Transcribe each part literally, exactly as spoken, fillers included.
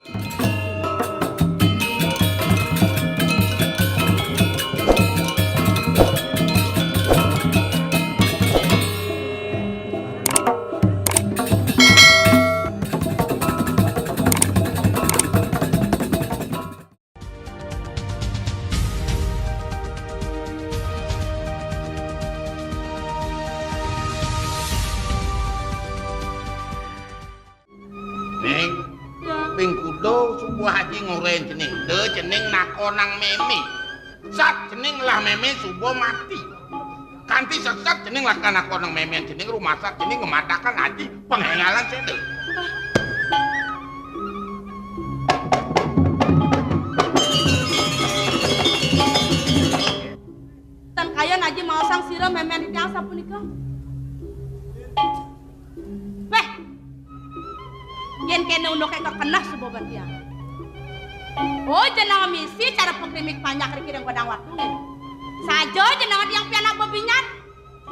Ning, ping kuda suba Aji ngorahin cening. Da cening nakonang mémé. Sat cening ngelah mémé suba mati. Kanti sesat cening lakar nakonang mémén cening, rumasat cening ngamadakan Aji pangéngalan séda. Tan kayun Aji maosang sira mémén titiang sapunika. Wéh. Yén kéné unduké kekeneh suba ban tiang. Oh, jenenga misi cara pekrimik panjak riki ring godang watuné. Saja jenenga tiang pianak bebinyat.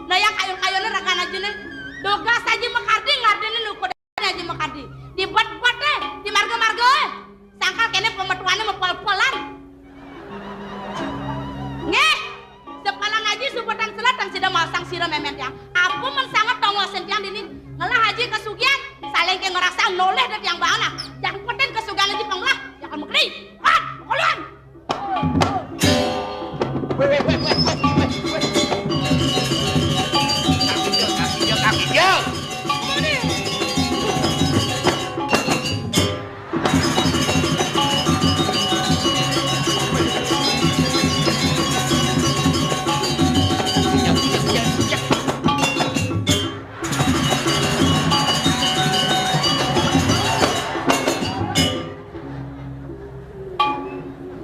Nah, yang kayun-kayuné ragan Ajiné. Dugas Aji makardi ngardinin ukuran Aji makardi. Di bet-beté, di marga-margaé. Sangkal kéné pametuané mapel-pelan. Nggih. Sepalan Aji suba tan selat tan sida maosang sira mémén tiang. Apa men sanget tongosin tiang dini? Ngelah Aji kasugihan, saling ké ngrasa nolih da tiang baana. Jangkutin kasugihan Aji panglah, tiang akan makeri. Wan, makoluan. Wéh, wéh, wéh, wéh, wéh, wéh, wéh. Kaki dia, kaki dia, kaki dia.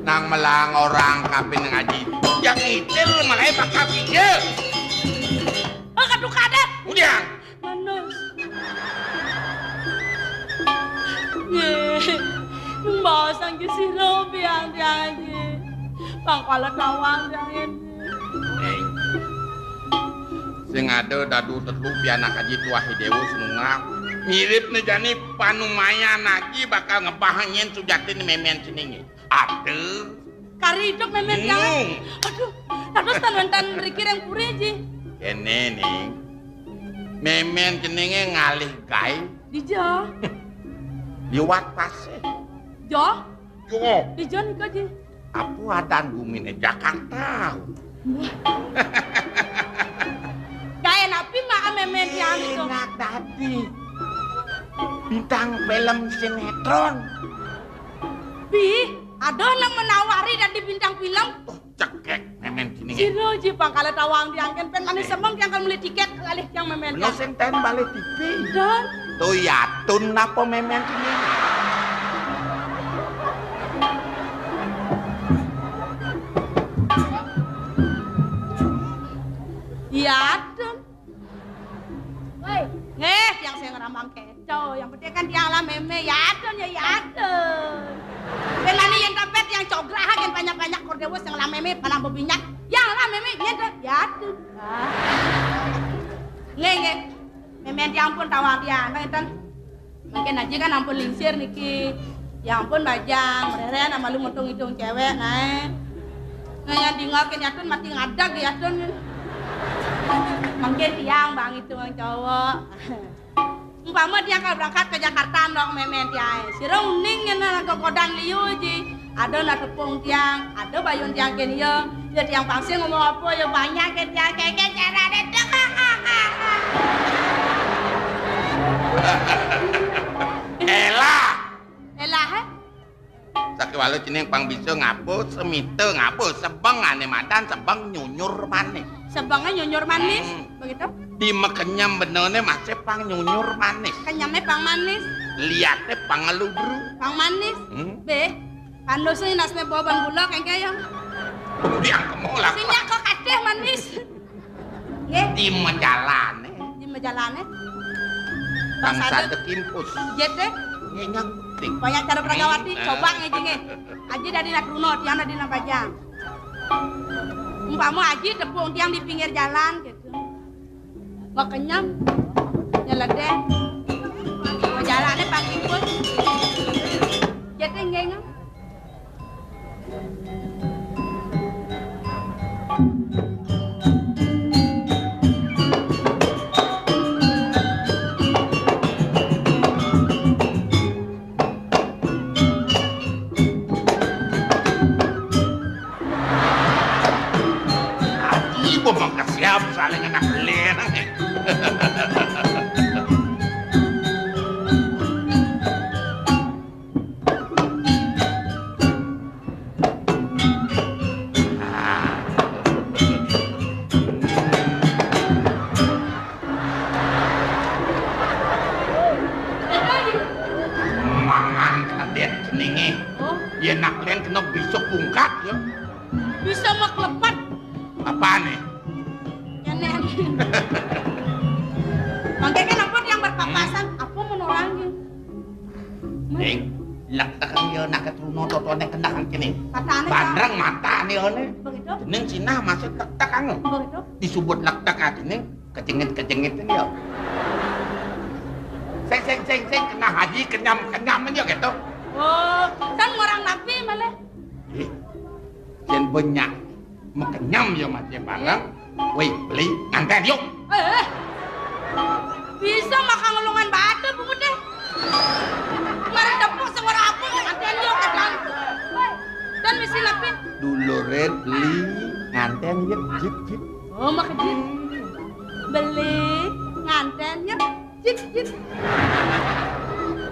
Nang melang orang kapin ngaji. Yang itil malai bakal pija. Oh, kaduk adat. Udiang. Manus. Nggih. Nung baosang ke sira biang tiang Aji. Pangkala tawang tiang Aji. Éh. Sing ada dadu tetlu pianak Aji Tuah Déwa Sinunggah. Miripné jani panumayan Aji bakal ngebah nyén sujatiné mémén ceningé. Aduh. Kari idup mémén tiang. Hmm. Aduh, dados tan wénten riki ring puri, Ji. Kéné, Ning. Mémén ceningé ngalih gaé. Dija? Liwat pasih. Jo? Jo. Dija nika, Ji? Apa adan guminé Jakarta? Gaé napi maan mémén tiang nika? Enak dadi. Bintang film sinetron. Bi, ada nang menawari dadi bintang film. Oh, cekek mémén ceningé. Sira Ji pangkala tawang tiang kén pén manis semeng tiang kan meli tiket ngalih tiang mémén. Bener tiang. Sing ten balih T V. Dan to yatun napa mémén ceningé? Yatun. Woi. Nggih, tiang sing ngrambang kéto. Yang penting kan tiang lah mémé, yatun ya yatun. Benani yang tapet yang coglak ha, yang banyak-banyak kor Déwa sing lah mémé, panah bebinyat. Yang lah mémé, nyén to, yatun. Ah. Nggih, nggih. Mémé tiang pun tawang tiang, ngéten. Mangkin Aji kan ampun lingsir niki. Ya ampun, bajang, mrérén malu mutung-itung cewek, naé. Nah, yang dingakin yatun mati ngadag yatun. Mangkin tiang bang itu bang cowok. Umpama tiang kalau berangkat ke Jakarta, ndok mémén tiang. Sira uning ngéné ke kodan liu ji. Ada nak tepung tiang, ada bayun tiang kén ya. Ya tiang pangsi ngomong apa ya banyak kén tiang kéké cara deh. Elah. Elah, eh? Sakéwala cening pang bisa ngaba, semita ngaba, sebeng ané madan, sebeng nyunyur manis. Sebengé nyunyur manis, hmm, begitu? Di makenyem benané masih pang nyunyur manis. Kenyemé pang manis. Liaté pang ngeludru. Pang manis. Hmm. Béh, pandosa nasné bawa ban gula kéngké ya. Yang kemo lah. Sing nyangka kadéh manis. Nggih. Di majalané. Di majalané. Bangsa ada kimpus. Jet deh. Ngenyang ting. Banyak cara Pragawati, hmm, coba ngejengé. Aji dadi nak truna, tiang dadi nak bajang. Umpama Aji tepung tiang di pinggir jalan gitu. Makenyem. Nyeledeh. Majalané pang kimpus. Ningé. Oh. Yén nak lén kena bisa pungkat ya. Bisa maklepet. Apaan nih? Kéné. Mangké kan apa yang berpapasan? Hmm. Apa menolongin? Ning, lektek ya nak truna totoné kendak kéné. Matané. Bandreng matané oné. Begitu. Jeneng Cina masih lektek anu. Begitu. Disebut lektek atiné kejengit-kejengit ini ya. Sing, sing, sing, sing, kena haji, kenyam, kenyam aja gitu. Oh, kan orang napi malah. Ih, yen banyak makenyam ya mati bareng. Woi, beli nganten yuk. Eh, eh. Bisa makan ngelungan batu, Bu, deh. Kemarin tepuk sing ora apa, nganten yuk, kan. Dan mesti lebih. Dulure beli nganten yuk, jip, jip. Oh, makejit. Beli nganten yuk, jip, jip.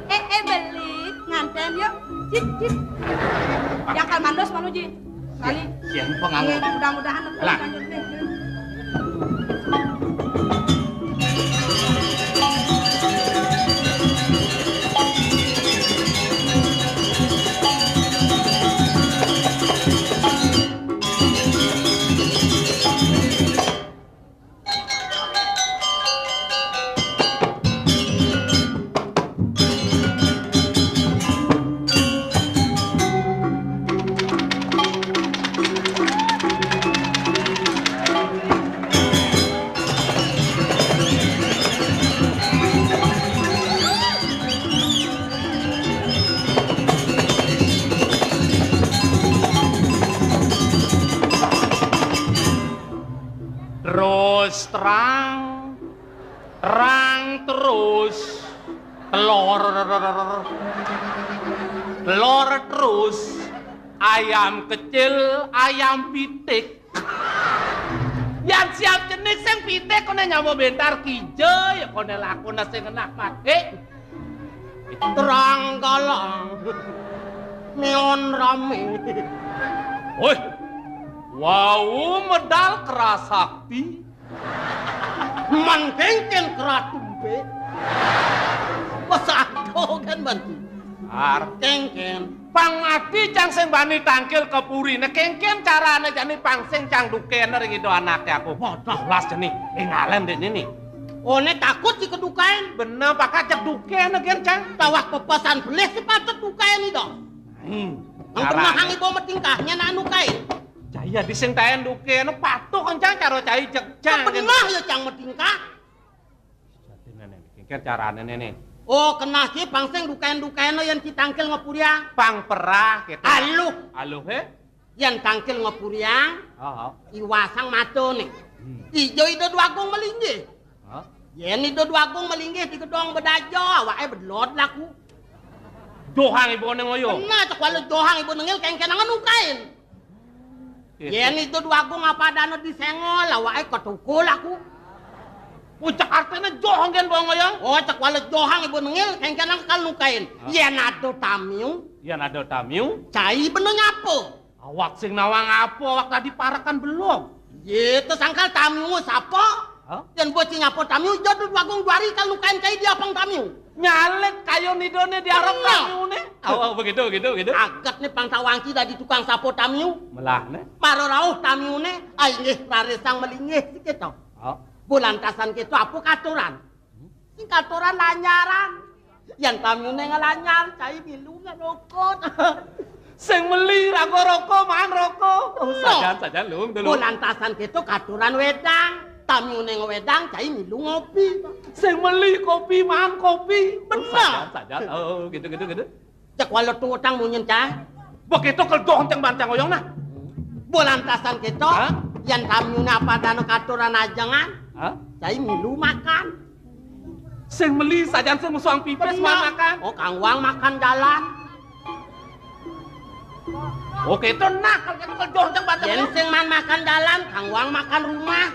Eh, eh, beli nganten yuk, jip, jip. Yang kal mandos malu, Ji. Kali. Siap, pengangu. Iya, mudah-mudahan. Lah. Terus terang, terang terus, telur, telur terus, ayam kecil, ayam pitik. Yang siap jenis sing pitik, koné nyama bentar kija, ya koné lakune sing enak mati. Terang galang, neon rame. Woi, wau medal kerasakti. Man kéngkén keratumpe. Wes adoh kan bantu. Ar kéngkén. Pang ati cang sing bani tangkil ke purine, kéngkén carane jani pang sing cang dukene ring ida anake aku. Wadah. Las jani, ingalen dek nini. One takut si kedukain. Bener, pakat cek dukene gen cang. Tawak pepesan belih si patut dukain ida. Hmm. Nang carane. Kemahang ibu metingkahnya nak nukain. Jaya di sing taen dukene patuh kencang cara cai jek cang. Bener ya cang metingkah. Jadine nene, kéngkén carane nene. Oh, kenah ki pang sing dukain-dukain yen ditangkil ngepuriang. Pang perah gitu. Aluh. Aluh, he? Yen tangkil ngepuriang, oh, oh, iwasang matane. Hmm. Ijo Ida Dwagung melinggih. Hah? Yen Ida Dwagung melinggih di gedong bedaja, awake bedlot laku. Johang ibu neng oyo. Kena cek wala johang ibu nengil kéngkén angen ukain. Gitu. Yen Ida Dwagung apa dana disengol, awake ketukul aku. Puncak artine joh ngen bong ya. Oh, cek wala johang ibu nengil, kéngkén angkal nukain. Hah? Yen ada tamiu. Yen ada tamiu. Cai bener nyapa? Awak sing nawang apa? Awak tadi parekan belum. Ye, terus angkal tamiu sapa? Hah? Yen bocah nyapa tamiu, Ida Dwagung juari kal nukain cai di apang tamiu. Nyalek kayu nidone di arep tamiune. Oh, oh, begitu, begitu, begitu. Aget ne pang tawangki dadi tukang sapo tamiu. Melah ne. Maro rauh tamiune, ah, inggih rarisang melinggih sik keto. Oh. Bulantasan keto apa katuran? Sing katuran lanyaran. Yan tamiune ngelanyar, cai milu ngerokok. Sing meli raga rokok, mangan rokok. Oh, no. Sajan, sajan, Lung, dulu. Bulantasan keto katuran wedang. Tamiune ngewedang, cai milu ngopi. Sing meli kopi, mangan kopi. Bener. Sajan, sajan. Oh, gitu, gitu, gitu. Cek wala tutang munyin cai. Begitu kedoh teng bancang oyong nah. Bulantasan keto, hah? Yan tamiune apa dana katuran ajengan. Hah? Cai milu makan. Sing meli sajan sing musuang pipis. Bener. Mangan makan. Oh, kang wang makan jalan. Oke, itu nah, kalau gitu kedoh teng bancang. Yen sing man makan jalan, kang wang makan rumah.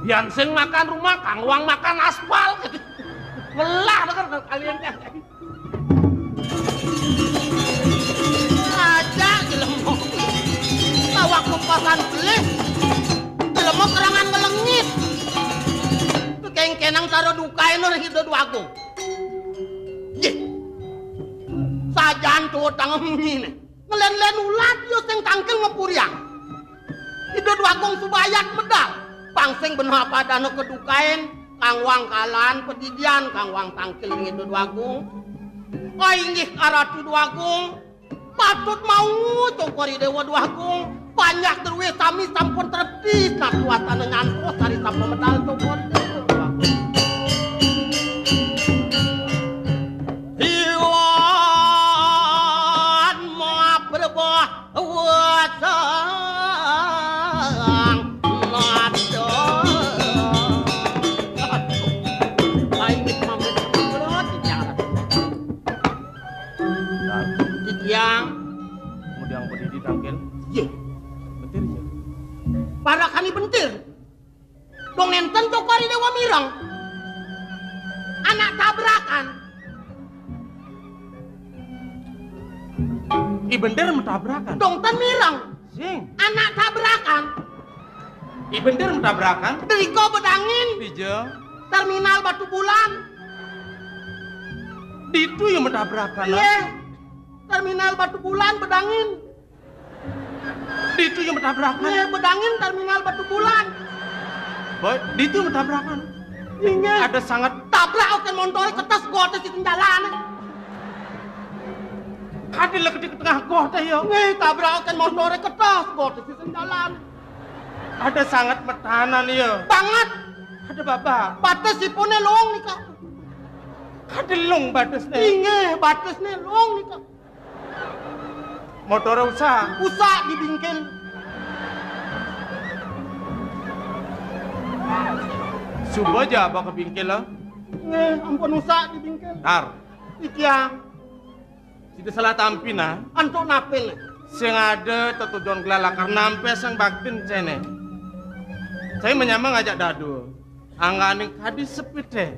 Yan sing makan rumah, kang wang makan aspal. Welah denger kalian kan. Aja jelema. Awak kupasan belih. Jelema kerangan ngelengit. Kéngkén angkal dukain ora Ida Dwagung. Nggih. Ajan tuh tangem munyiné. Ngelén-lén ulat ya sing tangkil ngepuriang. Ida Dwagung subayat medal. Pang sing beneh apa dana kedukain, kang wang kalan pedidian, kang wang tangkil ring Ida Dwagung. Ai inggih Ratu Dwagung, patut mau Cokor I Déwa Dwagung. Panjak druwé sami sampun trepti, nah kuwatana nyantos sari sampun medal Cokor I Déwa Dwagung. Iwan mabrebah wesang nada. Aduh, ai wis mamit. Titiang. Kemudian pedidi tangkil. Iya. Bentir ya. Parakani bentir. Dong énten Cokor I Déwa mireng. Anak tabrakan. I bender metabrakan. Dong ten mireng. Sing. Anak tabrakan. I bender metabrakan. Drika bedangin. Dija. Terminal Batu Bulan. Ditu ya metabrakan. Iya. Terminal Batu Bulan bedangin. Ditu ya metabrakan. Iya, bedangin terminal Batu Bulan. Boy, ditu metabrakan. Inggih. Ada sangat tabrak oké montoré ketes goté sisi jalan. Kadé lek di tengah goté ya. Nggih, tabrak oké montoré ketes goté sisi jalan. Ada sangat metanan ya. Banget. Ada bapak. Bates ipuné lung nika. Kadé lung batesné. Inggih, batesné lung nika. Motoré usah. Usah dibingkil. Suba ja apa kebingkil, ah? Nggih, ampun usah dibingkil. Tar. Iki, ah. Sida salah tampi, nah. Antuk napil. Sing ada tetujon gelalakar nampi sing baktin cené. Saya menyamang ngajak dadu. Angganing kadi sepité.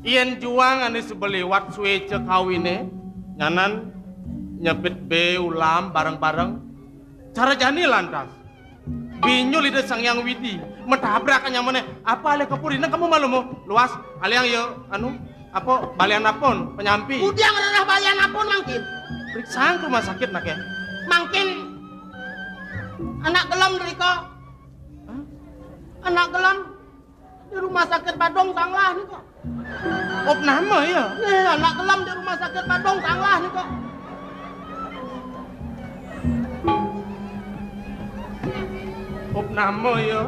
Yén juang ané sebeliwat suéca kawiné, nyanan nyebit bé ulam bareng-bareng. Cara jani lantas. Binyul Ida Sang Hyang Widi, matabrak nyamané. Apa alih ka puri? Nang kamu malu mo? Luas, aliang ya, anu, apa, balian apun, penyampi. Udiang rereh balian apun mangkin. Periksa ke rumah sakit, nak ya. Mangkin anak gelem drika. Hah? Anak gelem. Di rumah sakit Badung sanglah nika. Op nama ya? Nih, anak gelem di rumah sakit Badung sanglah nika. Op nama ya?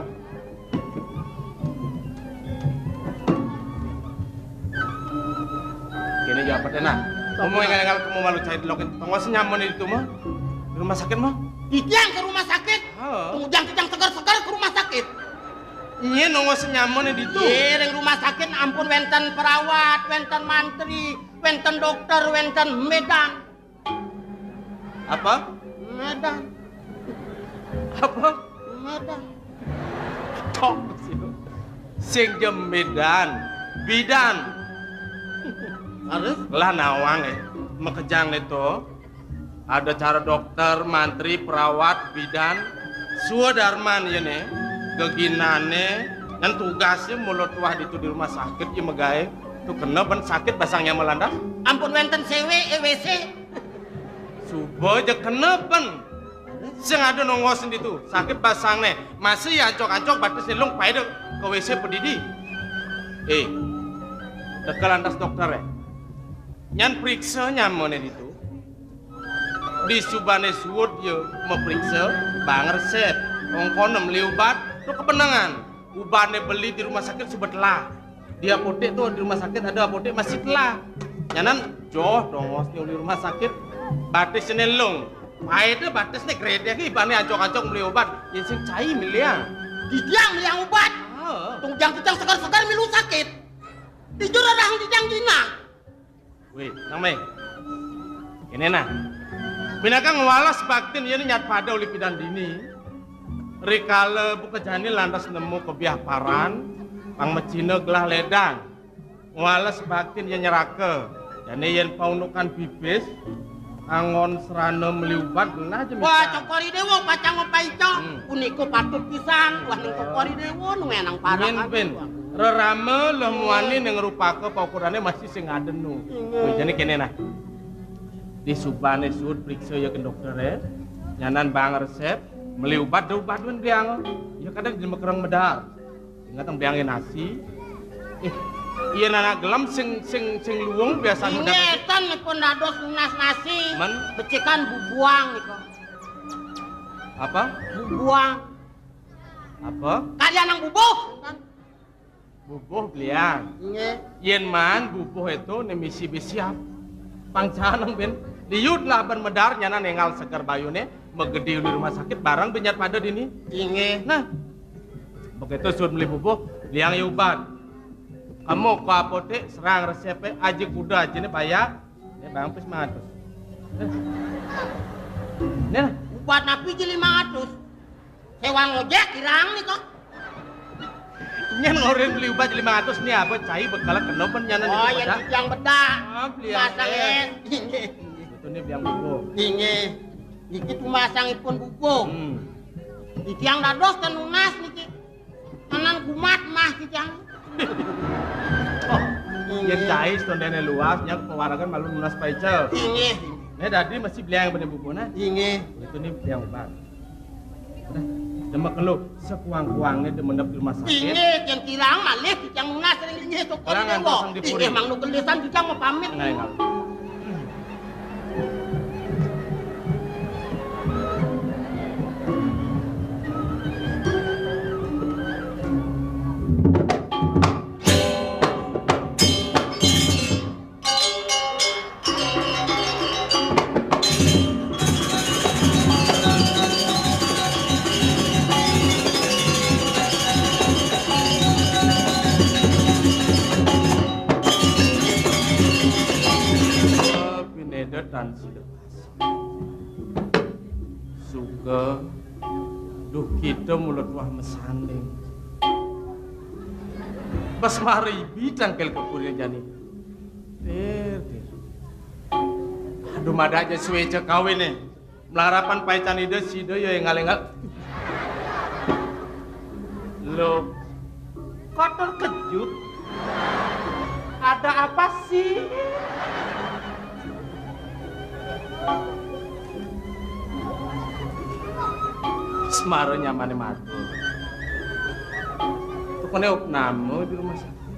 Kene jawab deh, nah. Kamu yang ngal kamu malu cai lokin. Tongos nyaman itu mah. Di rumah sakit mah. Iki yang ke rumah sakit. Heeh. Tunggu jang kijang seger-seger ke rumah sakit. Iya, nongos nyamane ditu. Iya, ring rumah sakit ampun wénten perawat, wénten mantri, wénten dokter, wénten medan. Apa? Medan. Apa? Medan. Tok sih. Sing jem medan, bidan. Harus? Lah nawang, eh. Makejang né to. Ada cara dokter, mantri, perawat, bidan, swadarman ya né, geginane, ngan tugasnya mula tuah ditu di rumah sakit ya megae. Tu kena ben sakit basangnya melandas. Ampun wénten sewe, eh, W C. Suba ja kena ben. Sing ada nongos ditu, sakit basang né, masih ya acok-acok batis nilung paeda ke W C pedidi. Eh, teka lantas dokter eh. Nyan periksa nyamane ditu. Di subane suud ya mapriksa, bang resep. Ongkon meli ubat, tu kebenengan. Ubane beli di rumah sakit suba telah. Di apotek tu, di rumah sakit ada apotek masih telah. Nyanan joh dongos ni uli rumah sakit. Batis ni lung. Paida batis ni gredek ibane acok-acok meli ubat. Yen sing cai miliang. Didiang miliang ubat. Ah. Tujang-tujang segar-segar milu sakit. Dijur orang dijang dina. Wih, nang meh. Kene nah. Pinaka ngwalas baktin yen nyat pada uli pidan dini. Rikala buka jani lantas nemu kebiah paran, pang mecina gelah ledang. Ngwalas baktin yen nyeraka. Jani yen paunukan bibis, angon serana meli ubat genah je. Wah, mita. Cokor I Dewa pacang mapaica. Hmm. Punika patut pisan. Wah, ning Cokor I Dewa nu menang parah. Nyen, Pin. Rerama leh muani ning rupaka paukurane masih sing adenu. Inggih. Wih, jani kene nah. Di subané suud priksa ya ké dokter ya. Nyanan bang resep, meli ubat da ubat wan biang. Ya kadang di mekereng medar. Ingat biang nasi. Eh, iya anak gelem sing sing sing luung biasa medar nasi. Ingetan nipun dados nunas nasi. Men? Becikan bubuang niku. Apa? Bubuang. Apa? Kalian yang bubuh. Bubuh belian. Inggih. Yén maan bubuh itu né misi bisi apa? Pangcaneng bin. Liud lah ben medar nyanan énggal seger bayuné, magedi uli rumah sakit bareng bin nyat pada dini. Inggih. Nah. Begitu suud meli bubuh, liang ya ubat. Kamu ke apotek, serang resepnya, aji kuda aji né bayar. Né bang pis lima ratus. Né. Ubat napi ji lima ratus? Sewa ngojek kirang nih kok. Nyén ngorin beli ubat lima ratus nih apa cai bekal kena pun nyanan. Oh, itu ya bedak. Titiang bedak. Ah, beli masang apa? Es. Inggih. Itu nih biang bubuh. Inggih. Niki tumasangipun bubuh. Hmm. Titiang dados ten nunas niki. Tenan kumat mah titiang. Oh, inggih. Yén cai setondene luas, nyak pewaragan malu nunas paicel. Inggih. Né dadi mesti beli yang bener bubuh nah. Inggih. Itu nih biang ubat. Udah, demek lu sekuang-kuangnya demenep di rumah sakit. Inggih, yang kirang malih titiang nunas ring linggih toko. Kurang dewa. Antar sang dipuri. Inggih, mangda gelisan titiang mau pamit. Nah, ingat. Pineda tan sida. Suka, duh kita mula tuah mesanding. Pas maribi tangkel kepurnya jani. Tir, tir. Aduh, mada aja suwe cek kawin nih. Melarapan paican ida sida ya engal-engal. Loh, kok terkejut? Ada apa sih? Semara nyamane matur. Tukune opname di rumah sakit.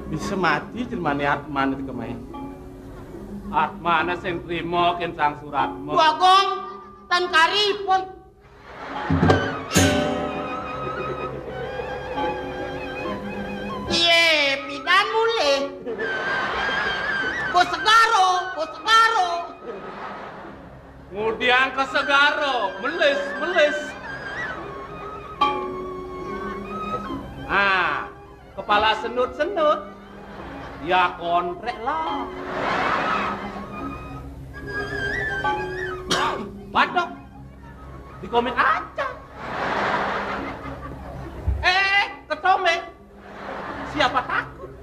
Bisa mati jelmane atmane kemain. Atmane sing trima ken sang suratmu. Bagong tan karipun. Iye, pidan mulih. Bos segaro, bos segaro. Ngudiang ke segaro, melis, melis. Ah, kepala senut-senut. Ya kontrek lah. Batuk. Di komik aja. Eh, ketomik. Siapa takut?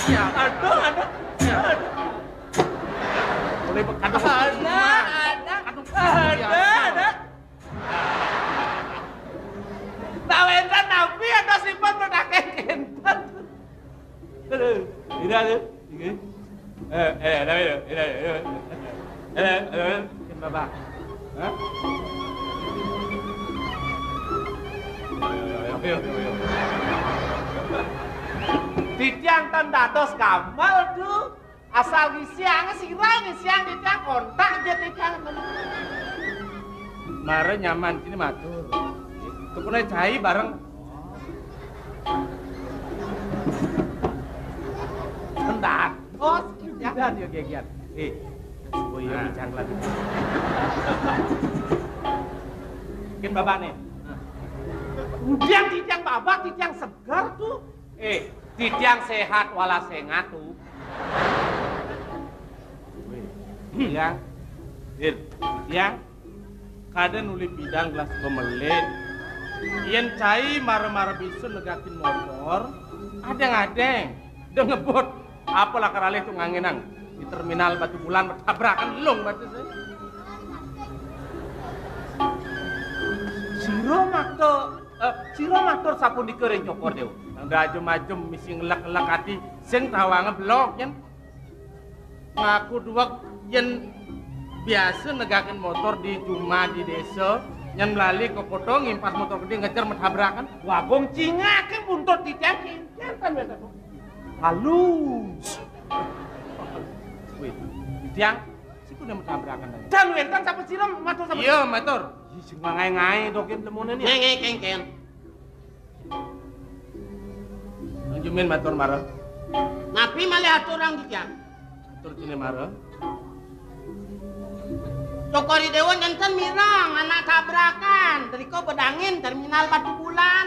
Ya, aduh, aduh. Ya, aduh. Boleh bekadang. Ada, ada. Aduh, ada, ada. Tawénten napi atosipun mutaken kinten? Aduh, tidak ada. Ini. Eh, eh, ada, ada, ada, ada. Ada, ada. Mungkin Bapak. Hah? Ayo, ayo, ayo, ayo. Titiang tan dados gamal, tuh. Asal ngisiang, sira ngisiang titiang kontak aja titiang. Mara nyaman kini matur. Tukune cai bareng. Entar. Oh, sekian. Yo gegian. Eh, oh iya, nah. Bicang lagi. Mungkin babak nih. Udah titiang babak, titiang segar tuh. Eh, titiang sehat wala sengat tuh. Tiang, Din, tiang, kada nuli pidan gelas bemelit. Yen cai mara-mara bisun negakin motor, adeng-adeng, da ngebut. Apa lakar alih tu ngangenang di terminal Batu Bulan bertabrakan lung batu saya. Sira makta Eh, sira matur sapunika ring Cokor Dewa? Nang da ajem-ajem misi ngelek-ngelek ati sing tawanga belog, yen. Aku duweg yen biasa negakin motor di jumah di desa, yen melali ke kota ngimpas motor gede ngejar metabrakan. Wagong cingake buntut titiang kincir kan wénten. Halus. Wih, titiang, siku ne metabrakan tadi. Dan wénten sapa sira matur sapa? Iya, matur. Ih, sing ngae-ngae to ki lemone ni. Ngae-ngae kengken. Nang Jumin matur mara. Napi malih aturang titiang? Atur kene mara. Cokor I Dewa nenten mireng anak tabrakan, drika bedangin terminal Batubulan.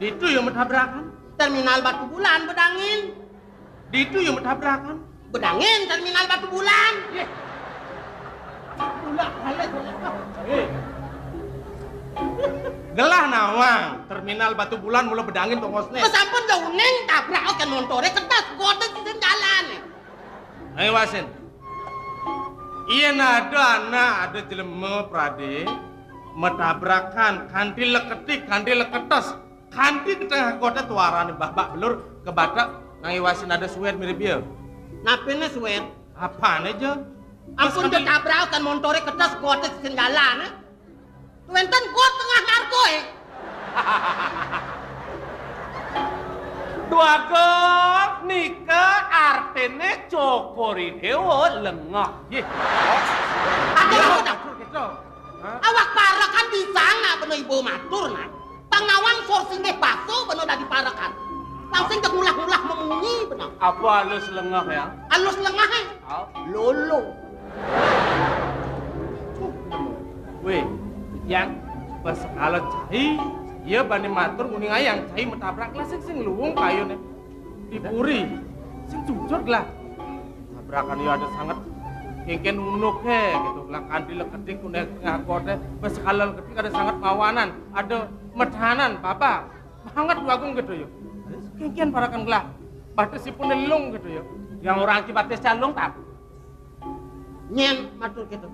Ditu ya metabrakan. Terminal Batubulan bedangin. Ditu ya metabrakan. Bedangin terminal Batubulan. Yeh. Ulah balik. Hei. Gelah nawang terminal Batubulan mula bedangin tongosne. Wes sampun ya uning tabrak oke montore kertas gote sisen jalane. Ayo wasin. Yen ada anak, ada jelema prade metabrakan kanthi leketi, kanthi leketes, kanthi ketengah kota tuarane babak belur kebatak nang iwasin ada suwed mirip iya. Napine suwed? Apane, Jo? Ampun, Jo, tabrakan montore ketes gote sisen jalane. Wénten got tengah marga, eh. Dwagung nika artine Cokor I Dewa lengah. Nggih. Aduh, aduh, aduh. Hah? Awak parekan disanga bena ibu matur, nah. Pang nawang sur singgih baso bena dadi parekan. Langsing jeg ngulah-ngulah memunyi bena. Apa alus lengah ya? Alus lengah, eh? Au. Lolo. Weh, yang pas kala cai, iya bani matur nguning ayang cai metabrak lah sing sing luwung kayune. Di puri, sing jujur lah. Tabrakan ya ada sanget kengken unuk he gitu. Lah kanthi lekedik kuning ngakote, pas kala lekedik ada sanget mawanan, ada medanan, bapak. Banget Dwagung gitu ya. Kengken parekan lah. Batisipune lung gitu ya. Yang orang ki batis calung tak? Nyen matur gitu.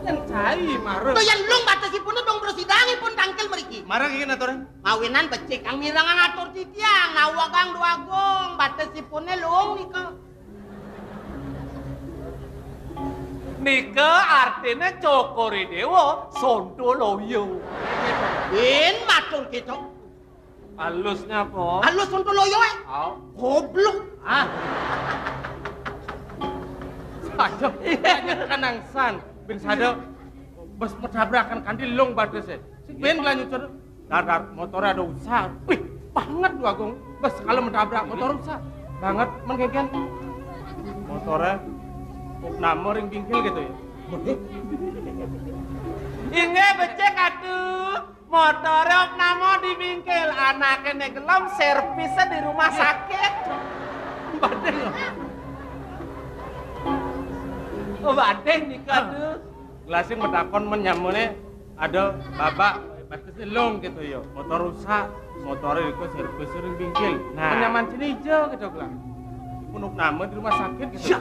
Kan cai marut. To yen lung batisipune dong prosidangipun tangkil mriki. Marang iki aturan. Mawinan becik kang mireng ngatur titiang, nawa kang Dwagung batisipune lung nika. Nika artine Cokor I Dewa Sontoloyo. Bin matur gitu. Alusnya apa? Alus Sontoloyo, eh? Au. Goblok. Ah. Aduh, iya, kanangsan. Bin sada bes metabrakan kanthi lung batese. Sing ben lanjut sada. Dadar motore ada usak. Wih, banget Dwagung. Bes kalau metabrak motor usak. Banget mengkengken. Motore nama ring bingkil gitu ya. Inggih becik atuh. Motore opname di bingkil, anake nek gelem servisnya di rumah sakit. Badhe. Oh, badhe nika, aduh. Gelasing metakon menyamune ada babak batis lung gitu ya. Motor rusak, motore iku servis ring bingkil. Nah. Penyaman sini ijo gitu, Gelang. Iku opname di rumah sakit gitu.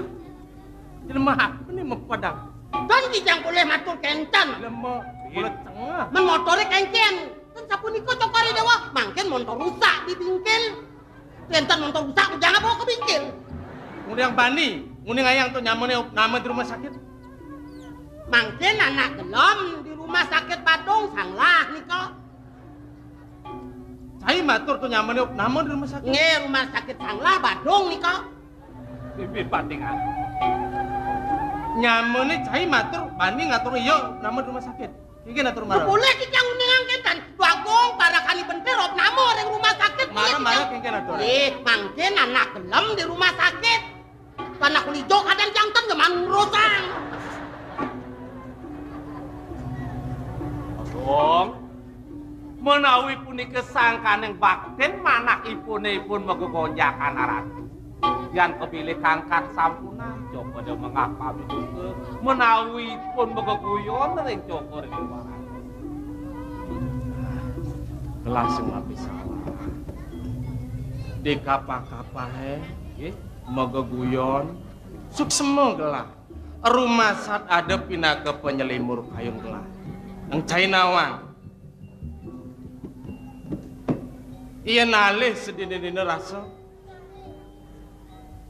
Jelema apa nih mepadang? Dan kijang boleh matur kenten. Jelema kulit tengah. Men motore kengken. Kan sapunika Cokor I Dewa, mangkin montor rusak di bingkil. Kenten montor rusak, jangan bawa ke bingkil. Nguning bani, nguning ayang to nyamane nama di rumah sakit. Mangkin anak gelem di rumah sakit Badung sanglah nika. Cai matur to nyamane nama di rumah sakit. Nggih, rumah sakit sanglah Badung nika. Bibir bandingan. Nyamane cai matur bani ngatur iya nama di rumah sakit. Iki ngatur marang. Boleh kita nguningang kenten. Dwagung parakani bentir opname ring rumah sakit. Mara, mara kengken atur. Eh, mangkin anak gelem di rumah sakit. Anak lijo kadang janten geman ngurusang. Agung, menawi punika sangkaning baktin manakipune ipun megegonjakan aratu. Yan kebilih kangkat sampunan, coba dia mengakami juga. Menawi ipun megeguyon ring Cokor I Dewa. Kelas ngapi salah. Di kapah-kapahe, nggih, megeguyon, suksema gelah. Rumah sat ada pinaka penyelimur kayun gelah. Nang cai nawang. Iya nalih sedina-dina rasa.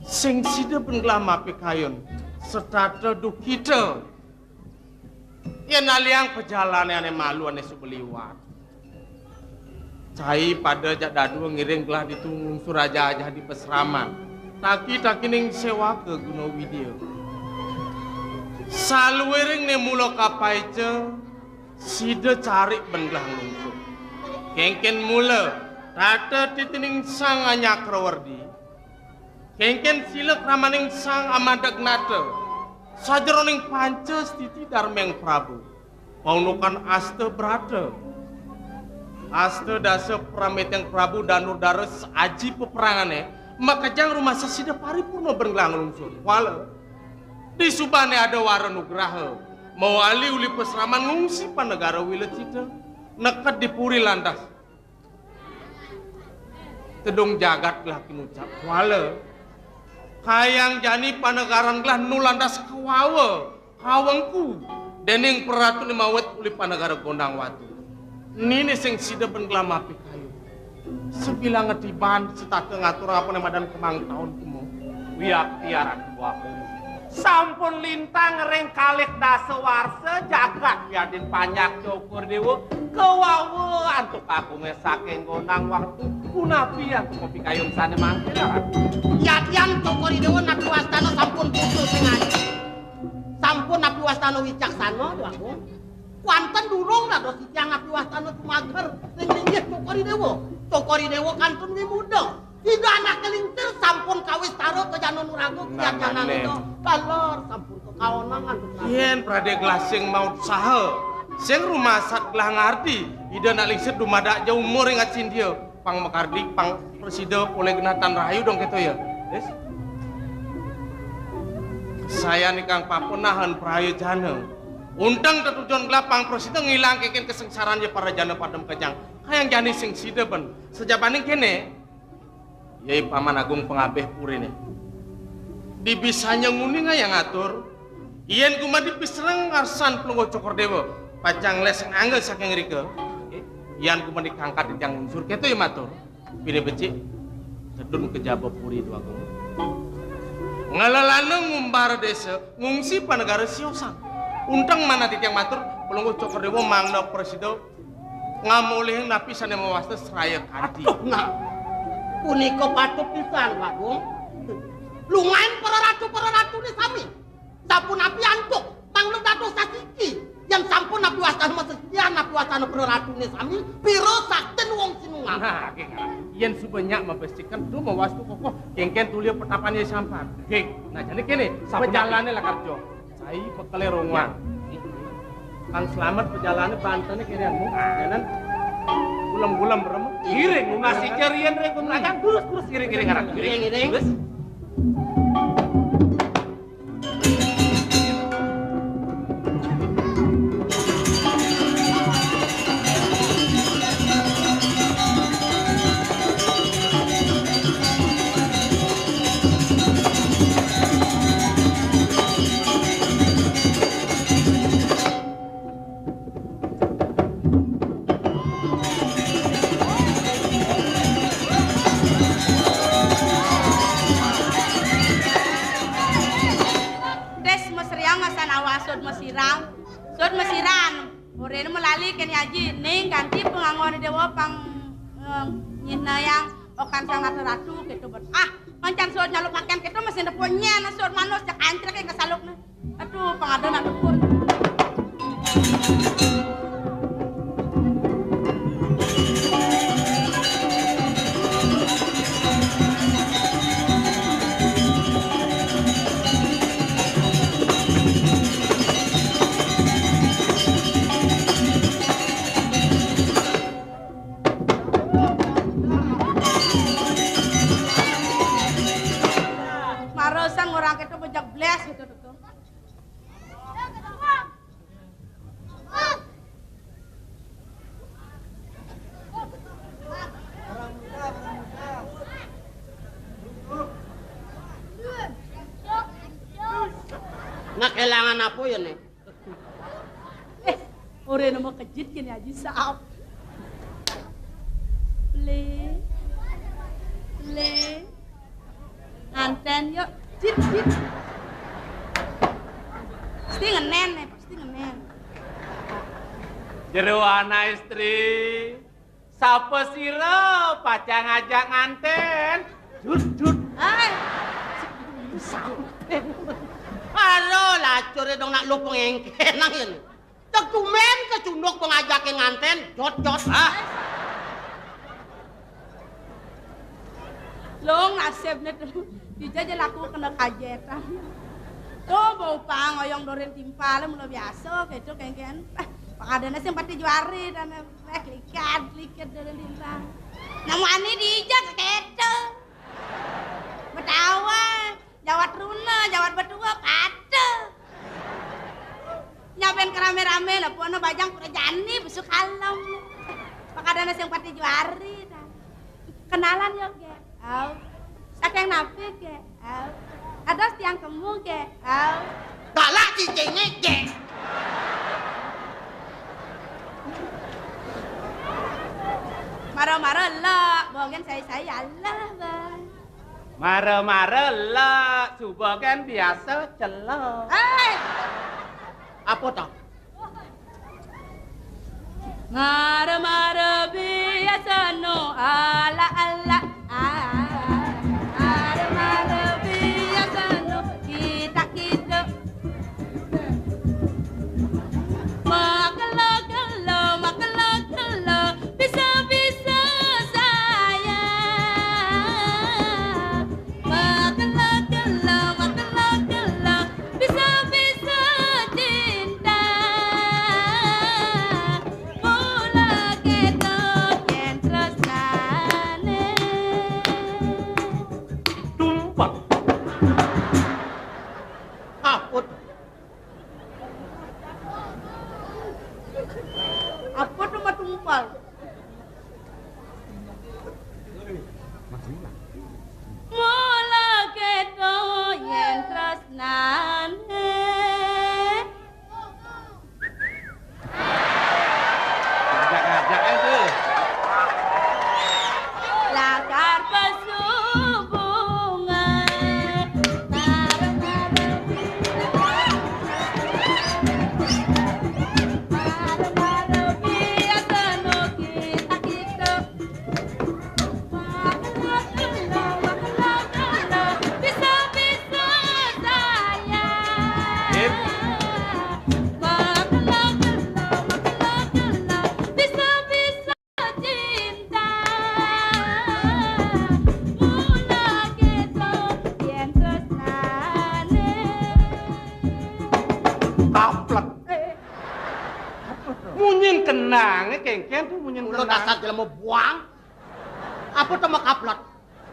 Sing sida ben gelah mapikayun, setata duhkita. Yen alihang pajalane ane malu ane suba liwat. Cai pada jak dadua ngiring gelah ditu ngungsur ajah-ajah di pasraman. Taki-takining sewaka guna widya. Saluiring ne mula kapaica, sida carik ben gelah nglungsur. Kengken mula, tata titining Sang Anyakrawardi. Kengken sila kramaning Sang Amadagnata, sajeroning panca stiti darmeng Prabu, paundukan asta brata. Asta dasa prameteng Prabu Danurdara aji peperangane, makejang rumasa sida paripurna ben gelah nglungsur. Kuala, disubane ada wara nugraha, mawali uli pasraman ngungsi panegara wilecita, neked di puri landas. Tedung jagat gelah kinucap. Kuala, kayang jani panegaran gelah nu landas kawawa, kawengku, dening praratu Limawet uli panegara Gondang Watu. Nini sing sida ben gelah mapikayun. Sabilang ngetiban setata ngatur apane madan kemang taun kemo. Wiakti aran buah. Sampun lintang ring kalih dasa warsa jagat wiadin panjak Cokor Dewa kawawa antuk agunge saking Gondang Watu, punapi antuk pikayun sane mangkin, Ratu? Yadian Cokor Dewa napi wastana sampun putus sing aji. Sampun napi wastana wicaksana, Dwagung. Kuanten durung dados titiang napi wastana sumager ring linggih Cokor Dewa. Cokor Dewa kantun wimuda. Ida anake lingsir sampun kawistara ka Jana Nuraga, nah, kiyat Jana mane. Nuraga. Taler sampun kakaonang antuk Prabu. Yen pradé gelah sing mautsaha, sing rumasat gelah ngardi, Ida anak lingsir dumadak ja umur ing acindia, pang makardi, pang prasida polih genah tan rahayu dong kéto ya. Wis. Sayan ikang papunahan prayojana. Unteng tetujon gelah pang prasida ngilang kénkén kasengsaran ya para jana padem kejang. Kayang jani sing sida ben. Sajabaning kéné, Yai Paman Agung pangabih puriné. Dibisanya nguni ngayang atur, yén gumadi pisereng ngarsan Palungguh Cokor Déwa, pacang les ngangge saking rika. Yan gumadi kangkat titiang unsur, kéto ya matur. Pinih becik, tedun ka jaba puri Déwa Agung. Ngelelana ngumbara désa, ngungsi panegara siosan. Unteng manah titiang matur, Palungguh Cokor Déwa mangda prasida ngamolihing napi sané mawasta sraya kanti. Aduh, nah. Punika patut pisan, Bagong. Lungain para ratu-para ratuné sami. Sapunapi antuk, mangda dados sasiki. Yén sampun napi wastana masesian, napi wastana para ratuné sami, pira saktin wong sinungaran. Nah, nggih, ngarang. Yén suba nyak mabestikan, tu mawastu kokoh, kénkén tulia petapan ya sampan. Nggih. Nah, jani kéné, sapunapi pejalané lakar jo. Cai bekelé rongwang. Kan selamat pejalané bantené kirian mu. Nyanan gulem-gulem berem. Ngiring, masih carian rek pemerakan. Terus, terus, ngiring, ngiring, ngarang. Ngiring, ngiring. Terus. Des mesriang asan awasud mesirang. Sud mesiran. Orene melali kene aji, ning ganti pengangon dewa pang, eh, nyinayang okan sang ratu-ratu gitu, bet. Ah, mancan sud nyalu paken gitu, mesin depo nyen, sud manus, cek ancrek yang kesaluk nih. Aduh, pengadan aduh pun. Marosan orang kita bejak belas gitu tuh. Nah, kelangan apa ya nih? Eh, ora nemu kejit kene aji saap. Le. Le. An Ten, yuk. Cit, cit. Pasti ngenen, eh, pasti ngenen. Jero ana istri. Sapa sira pacang ngajak nganten? Dut, dut. Hai. Alo, lacure dong nak lu pengengken angin. Tegumen kecunduk pengajake nganten, jot, jot. Hah? Long nasibne tuh. Dija aja laku kena kajetan. Tuh, bau pang, oyong doren timpal, mula biasa, gitu, kengken. Eh, pengadana sing pati juari, dan eh, likat, likat doren timpal. Namu ani dija, gitu. Betawa, jawat runa, jawat betua, patuh. Nyaben kerame-rame lah, puana bajang pura jani, besuk halem. Pakadana sing pati juari, dah. Kenalan yo, Ge. Au. Saking napi, Ge? Au. Ados tiang kemu, Ge? Au. Galak cicinge, Ge. Mara-mara lah, bogen sai-sai Allah, Bang. Mara-mara lah, suba kan biasa celok. Hei! Apa to? Mara-mara biasa no ala-ala. Ah, mara-mara biasa no kita-kita. Makelo-kelo, makelo-kelo, bisa-bisa saya. Makelo-kelo, makelo-kelo, bisa-bisa cinta. Mula ketok yen tresnane. Tumpek. Apot. Apa tuh matumpal? Mula ketok yen tresnane. Ngajak-ngajak ae tuh. Lakar pesubungan. Marem-marem. Marem-marem biasa no kita-kita. Bisa-bisa saya. Sip. Bisa-bisa cinta. Mula kita yen tresnane. Kaplek. Eh, eh. Munyin kendange kengken tuh, munyin kendang. Dasar jelema buang. Apa to makaplot?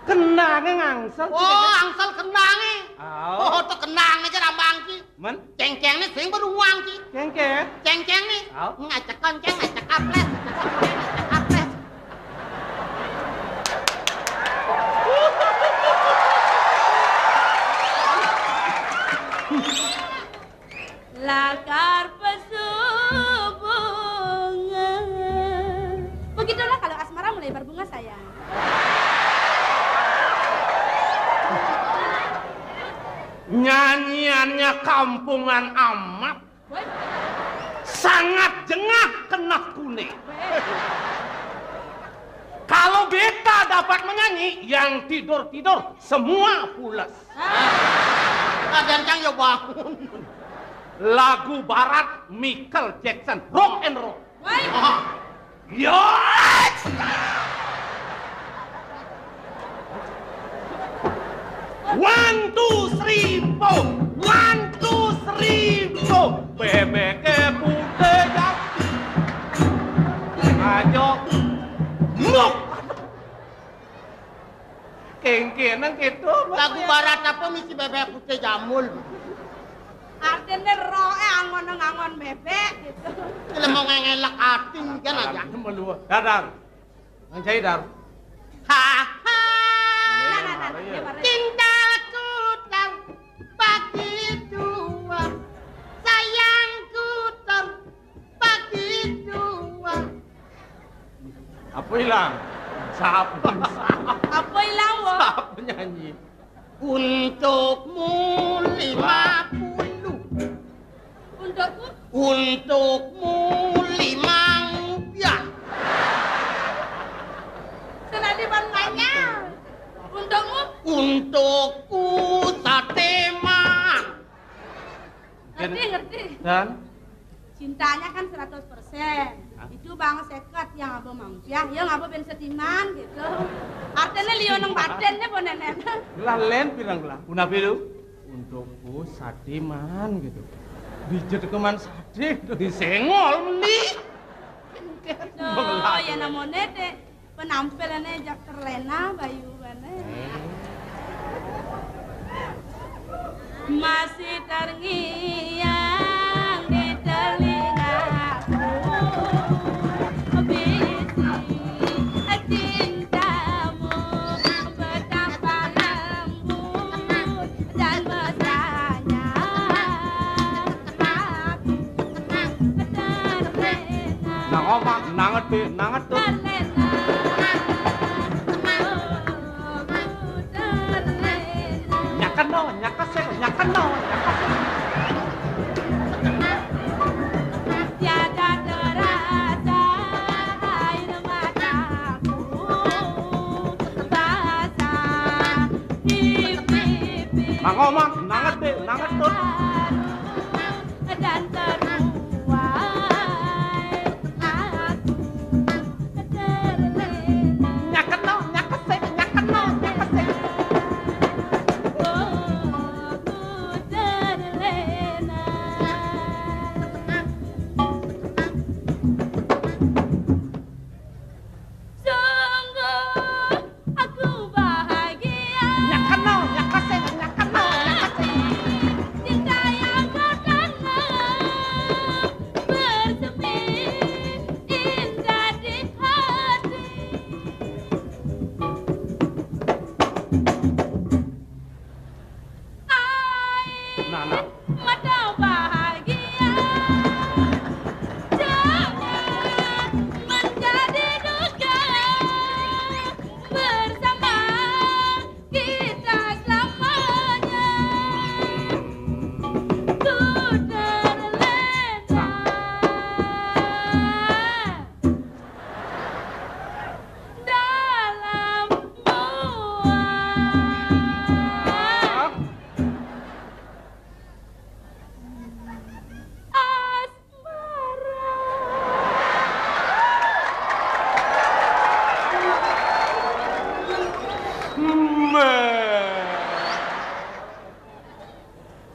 Kendange ngangsel. Oh, angsel kendange. Au. Oh, to kendange aja rambang ki. Men? Cengkeng ne sing baru nguang ki. Cengkeng? Cengkeng ne. Au. Ngacek konceng, ngacek aples, ngacek aples. Lakar pesubungan. Begitulah kalau asmara mulai berbunga, sayang. Nyanyiannya kampungan amat. Woi. Sangat jengah kena kune. Woi. Kalau beta dapat menyanyi, yang tidur-tidur semua pules. Ah. Kadang cang ya bangun. Lagu barat Michael Jackson, rock and roll. Woi. Ah. Yo. One, two, three, four. One, two, three, four. Bebeke putih jati. Ayo. Nuk. Kengkenang gitu. Lagu barat apa misi bebek putih jamul? Artine roe angon ngangon bebek gitu. Lha mau ngelak ati kan aja. Dadang. Nang jai, Dar. Ha, ha. Nah, nah, nah, nah, dia baru. Cintaku tak bagi dua, sayangku tak bagi dua. Apa ilang? Siapa? Apa ilang, wo? Siapa nyanyi? Untukmu lima puluh. Untukku? Untukmu lima rupiah. Senadi ban banyak. Untukmu? Untukku sate mang. Ngerti, ngerti. Dan? Cintanya kan seratus persen. Hah? Itu bang seket yang abo mangsiah, yang abo ben setiman gitu. Artinya liu nang batin nih, bo nenen. Lah, len pirang lah. Punapi lu? Untukku satiman gitu. Dijet keman sate gitu. Disengol meni. Oh, ya namone dek. Penampilannya jak terlena, bayu bane. Masih terngiang di telingaku, bisi cintamu betapa lembut dan mesranya. Nang omah, nang ati, nang atut. Nyakeno, nyakesek, nyakeno, nyakesek. Tiada terasa air mataku basah di pipi. Nang omah, nang ati, nang atut. Dan teruai aku terlena. Nyakeno, nyakesek, nyakeno, nyakesek. Oh, ku terlena. Sungguh aku bahagia. Nyakeno, nyakesek, nyakeno, nyakesek. Cinta yang kau tanam bersemi indah di hati. Nah, nah. Mata bahagia, jangan menjadi duka bersama kita selamanya. Ku terlena. Dalam mua asmara.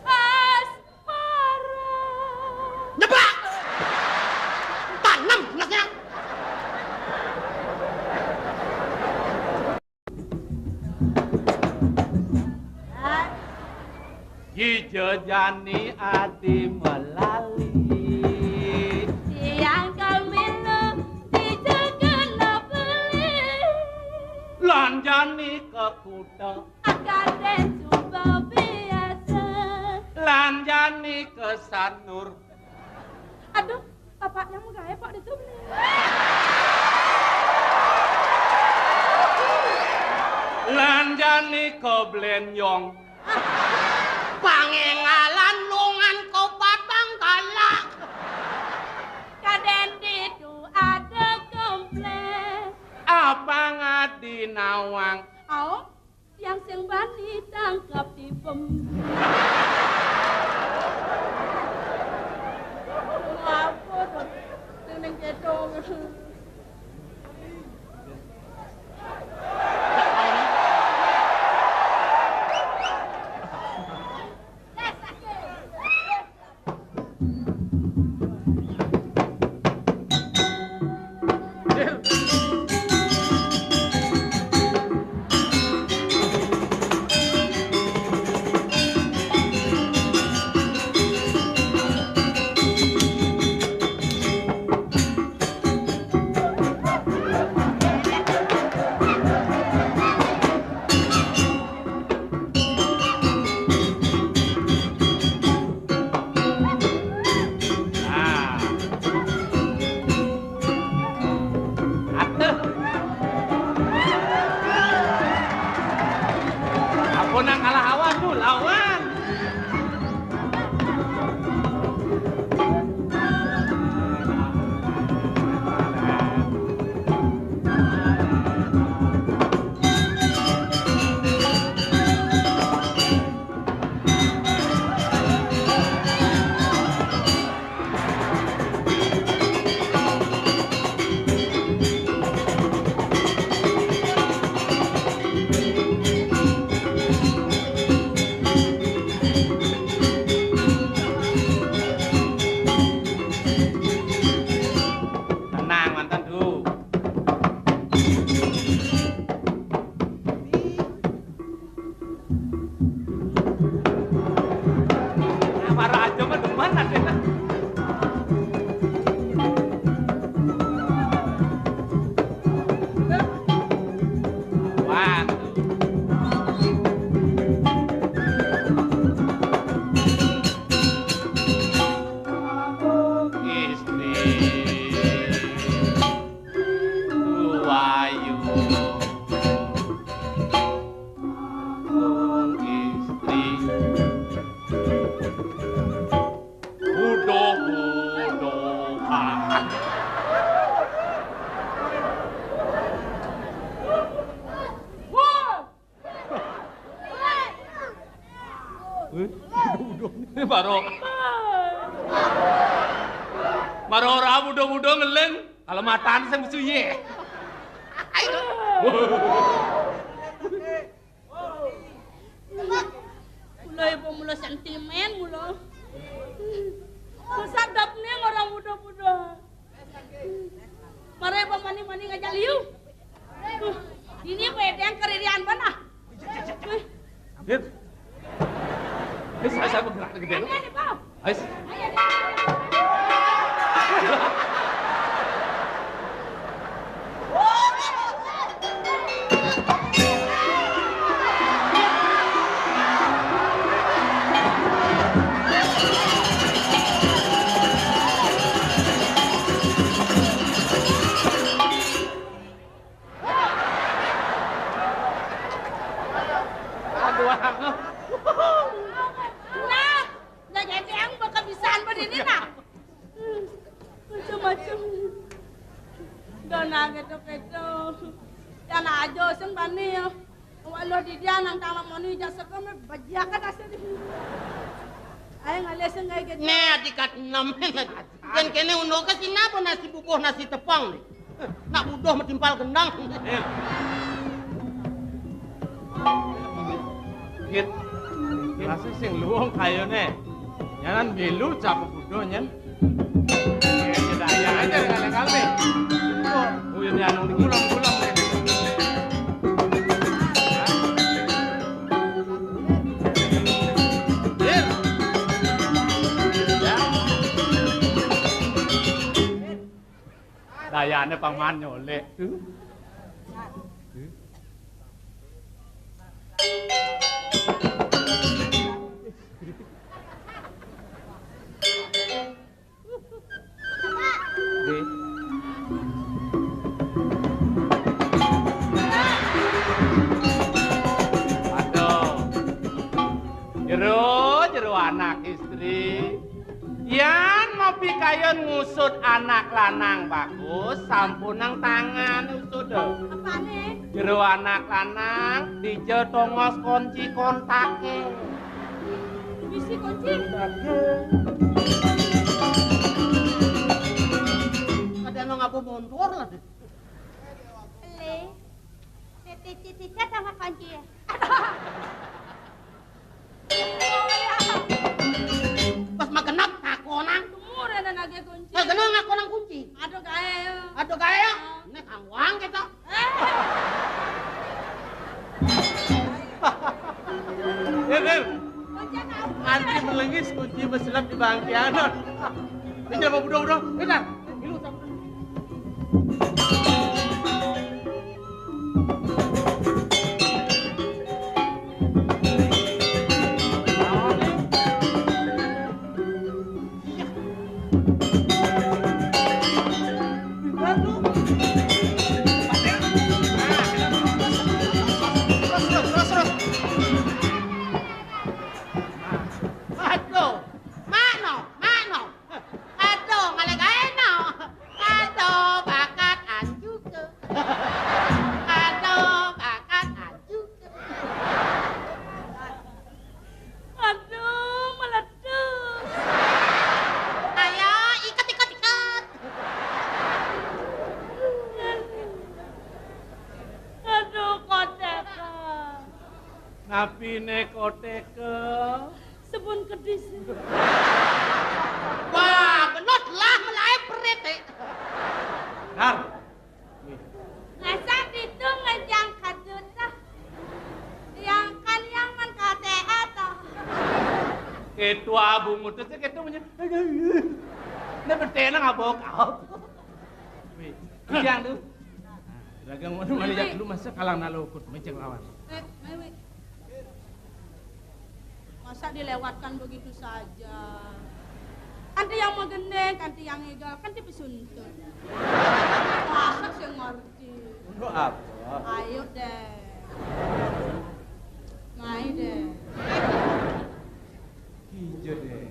Asmara. Nyebak! Tanem nasnya. Kija jani adi melali. Siang kemilo di jegena beli. Lan jani ke kuta. Akan den cuba biasa. Lan jani ke Sanur. Aduh, bapaknya mau gawe, Pak, itu. Lan jani ke Blenyong. Pangengalan lungan ke Batang Galak. Kaden ditu ada komplek. Apa ngadi nawang? Au, yang sing bani tangkap tipem. Apa tuh? Sing neng keto. Nah. Atuh. Ampun, nang kalah Lawan. Tenang, mantan, Du. Marah aja mah demen ada. Waduh. Istri Wayu. Istri. Uduh-uduhan. Wih, uduh-uduh. Baru. Baru ora uduh-uduh ngeling. Kalau matan sing suye. Ayo. Mula ibu mula sentimen mula. Masa dapne ora muda-muda. Mare ibu mani-mani ngajak liu. Ini bedeng keririan bana. Dit. Ini saya, saya bergerak gede. Ini, ini, Pak. Ais. Aduh, aku. Nah, nah, jadi yang bakal bisaan begini, nah. Macam-macam. Dona gitu-gitu. Yana aja sing bani ya. Walau di dia nang tanah moni jasa kami bajiakan hasil. Ayo ngalih sing kayak gitu. Nih, adikat enam. Yen kene unoke sinapa nasi bubuh nasi tepang nih. Nak buduh metimpal gendang. Git. Rasa sing luwung kayone. Nyanan milu capek buduh nyen. Ya, ya, aja dengan kami. Oh, ini anu gulam-gulam. Dayane paman nyolek tu. Aduh. Jero, jero anak istri. Yan mapikayun ngusut anak lanang bagus, sampun nang tangan usut. Apane? Jero anak lanang, dija tongos kunci kontake. Bisi kunci. Ada nang apa montor lah. Le. Titi-titi sama kunci. Pas magenep takonang. Kemur ana nage kunci. Magenep ngakonang kunci. Aduh gae. Aduh gae ya. Nek kangwang kita. Eh, Lil. Antri melengis kunci meselap di bangkianan. Ini apa budak-budak? Benar. Ilu sama. Napine koteke? Sebun kedis. Wah, benut lah melae perit, eh. Dar. Masa ditu ngejang kadut, ah. Yang kan yang man K T A toh. Ketua bungut aja ketua punya. Ini bertena ngabok. Wih, yang tuh. Dagang mana mana ya lu masa kalang nalukut mecek lawan. Eh, eh, weh. Masa dilewatkan begitu saja? Kanti yang mau gendeng, kanti yang ngigel, kanti pesuntut. Masa sih ngerti? Untuk apa? Ayo deh. Mai deh. Hijau deh.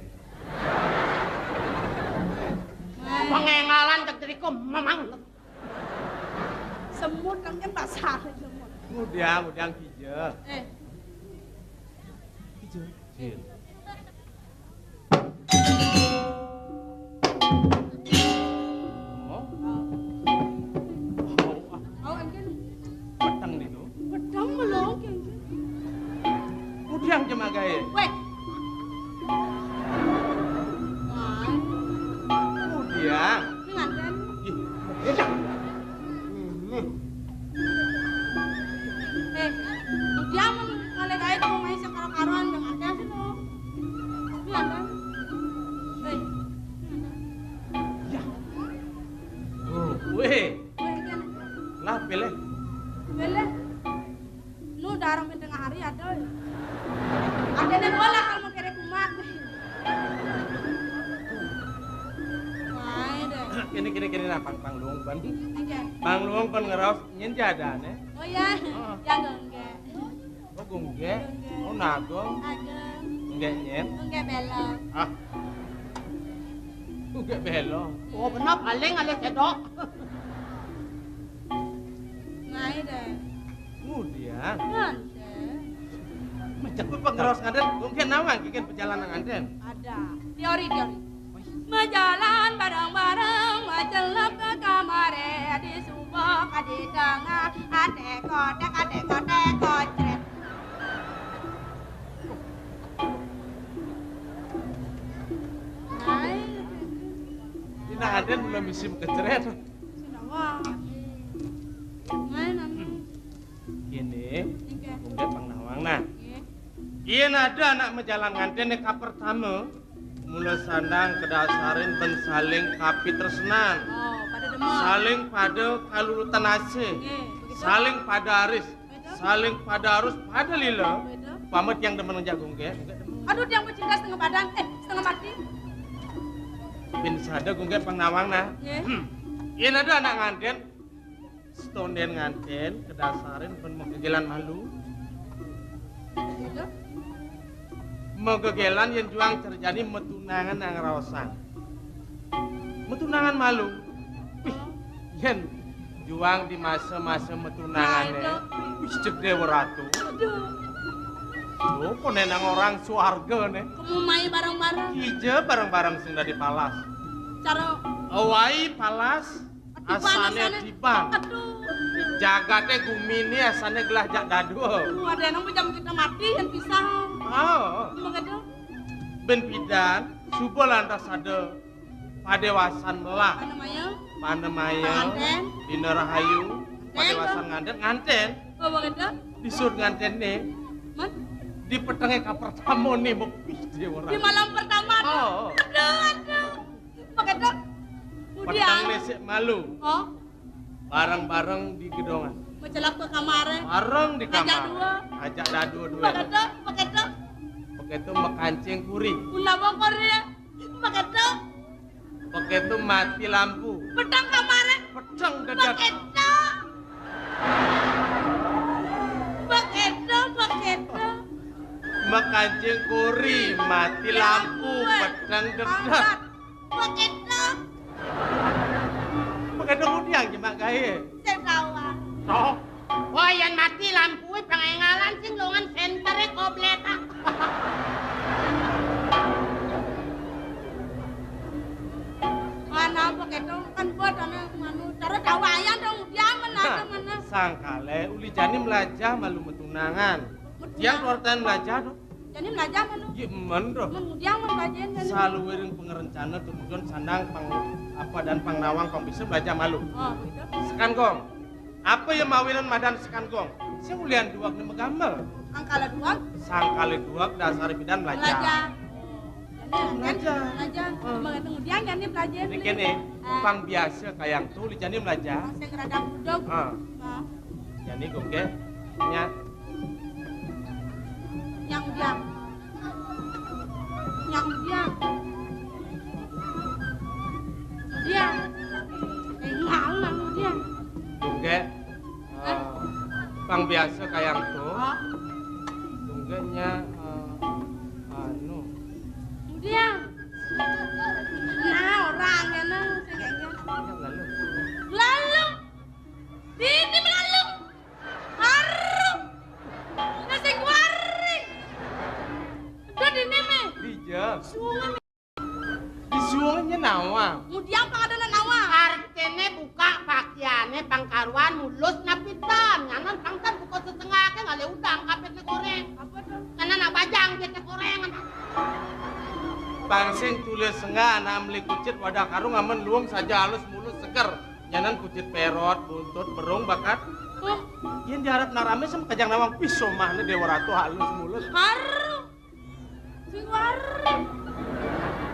Mai. Pengengalan tegeriku memang. Semut kan, kan bahasa semut. Ngudiang, ngudiang hijau. Eh. Hijau. Cil. Oh. Oh, ah. Oh, engken. Peteng niku. Peteng melong, engken. Ngudiang jemagae. Weh. Wah. Ngudiang. Ini nganten. Ih, enak. Ini. Eh, dia mau ngalih gawe ke rumah sing karo-karoan dengan dia sih, no. Ini ada. Eh, ini ada. Ya. Oh, weh. Weh, ini ada. Lah, pilih. Pilih. Nu darang tengah hari ada. Ada nih bola kalau mau kere kumat. Wah, deh. Kene, kene, kene, nah, pang, pang luung, pan. Oke. Pang luung, pan ngeraos, nyen jadane. Oh, iya. Heeh. Ya, enggak, enggak. Oh, gungge. Gungge. Oh, nago. Nago. Enggak, nyen. Enggak, belok. Ah. Enggak, belok. Oh, benar, paling ada sedok. Ngai deh. Ngudian. Nganten. Macet pengeros ngaden, mungkin nawang kikin perjalanan ngaden. Ada. Teori, teori. Majalan bareng-bareng, macelep ke kamare, di subuh ka di tengah, ate kotek, ate kotek, kocret. Ngai. Ini ngaden belum isi kecret. Sinawa. Ngai nami. Kene, nggih. Mungkin pang nawang nah. Nggih. Yen ada anak majalan nganten nek kapertama, mula sandang kedasarin ben saling kapitresnan. Oh, pada demen. Saling pada kalulutan asih. Nggih, begitu. Saling pada aris. Begitu. Saling pada arus pada lila. Begitu. Pamit yang demen ngejak gungge. Aduh, yang pecinta setengah badan, eh, setengah mati. Bin sada gungge pang nawang nah. Nggih. Yen ada anak nganten, setonden nganten kedasarin ben megegelan malu. Iya, Dok. Megegelan yen juang cerjani metunangan nang raosan. Metunangan malu. Wih, yen juang di masa-masa metunangane. Nah, itu. Wis cek Dewa Ratu. Aduh. Lho, kok nenang orang swarga ne? Kamu mai bareng-bareng. Ija bareng-bareng sing dadi palas. Cara awai palas. Asane diban. Aduh. Jagate gumine asane gelah jak dadua. Aduh, ada nang jam kita mati yang pisah. Oh. Begitu. Ben pidan, suba lantas ada padewasan melah. Panemaya. Panemaya. Panganten. Dina rahayu. Nganten, padewasan nganten, nganten. Oh, begitu. Disud ngantenne. Man? Di petenge kapertama ne mepis dia orang. Di malam pertama. Oh. Aduh, aduh. Begitu. Peteng kemudian. Sik malu. Oh. Bareng-bareng di gedongan. Mecelap ke kamare. Bareng di kamar. Ajak dua. Ajak dadua-dua. Begitu, begitu. Begitu mekancing kuri. Ulah bongkor ya. Begitu. Begitu mati lampu. Peteng kamare. Peteng dedet. Begitu. Begitu, begitu. Mekancing kuri, mati lampu, peteng dedet. Begitu. Begitu ngudiang jemak gawe. Sing tawang. Toh. Wah, yen mati lampu pengengalan sing longan sentere koblet. Mana begitu kan buat ame manu. Cara dawayan dong dia mana. Nah, mana. Sangkale uli jani melajah malu metunangan. Tiang keluar tan belajar tuh. Jani belajar malu. Iya, men tuh. Mengudiang men belajar malu. Saluiring pangarencana tujuan sandang pang apa dan pangnawang pang bisa belajar malu. Oh, gitu. Sekan gong. Apa yang mawinan madan sekan gong? Saya ulian duak ni magamel. Angkala duak? Sangkala duak dasar bidan belajar. Belajar. Jani belajar. Belajar. Hmm. Mengudiang jani belajar. Ini kene, ah, pang biasa kayang tuh, li jani belajar. Pang sing rada budeg. Ah. Ah. Jani gong ke, nya. Yang udiang. Yang udiang. Udiang. Eh, ngalang udiang. Gong ke, eh, pang biasa kayang tuh. Hah? Gong ke nya, eh, anu. Udiang. Nah, orang ya, nah, sing kayaknya. Lalu. Lalu. Dini melalu. Haru. Nasi goreng. Udah dini me. Dija. Suami. Disuangnya nawa. Ngudiang pang ada nawa. Artine buka pakaiane pang karuan mulus napitan. Nyanan pang tan buka setengah ke ngale udang kapit ne goreng. Apa tuh? Nyanan nak bajang dia teh goreng. Pang sing tulis sengga anak meli kucit wadah karung amen luung saja halus mulus seger. Nyanan kucit perot, buntut, berung, bakat. Hah? Yen diharap narame sama kajang nawang piso mah ne Dewa Ratu halus mulus. Haru. Sing haru.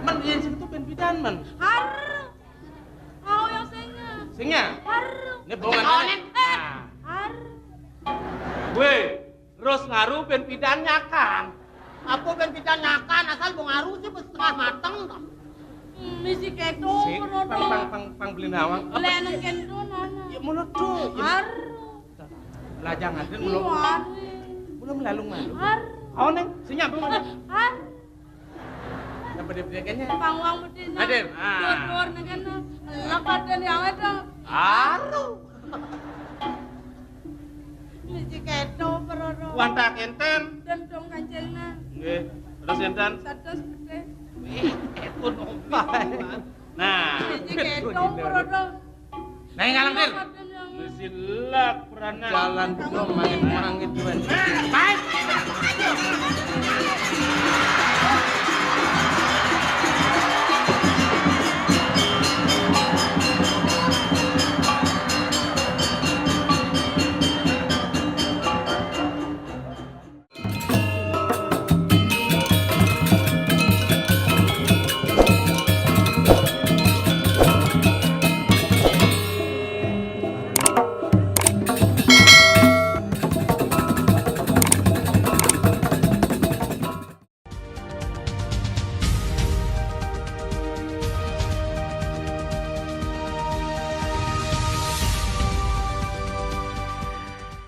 Men yen sing tu ben bidan men. Haru. Mau yang singa. Singa? Haru. Ini bongan. Oh, mana? Nen. Eh. Nah. Haru. Weh, terus ngaru ben bidan nyakan. Apa ben bidan nyakan asal bong ngaru sih setengah mateng. Hmm, misi keto, si, pang, pang, pang, pang beli nawang. Apa? Leneng kento, nana. Ya, mulut tuh. Ya. Haru. Lajang aden belum. Iya, haru. Belum lalung malu. Haru. Oh, Neng, senyap belum ada. Haru. Apa dia berikannya? Pangwang bedina. Aden, ah. Dor-dor nang kena. Lak aden yang ada. Haru. Misi keto, peroro. Wanta kenten. Dan dong kancengna. Nggih. Terus enten? Satus gede. Wih, itu nomor. Nah. Misi keto, peroro. Nah, yang ngalang, Dir. Lak aden yang Silak peranan. Jalan dong, mangit-mangit, Wan. Baik.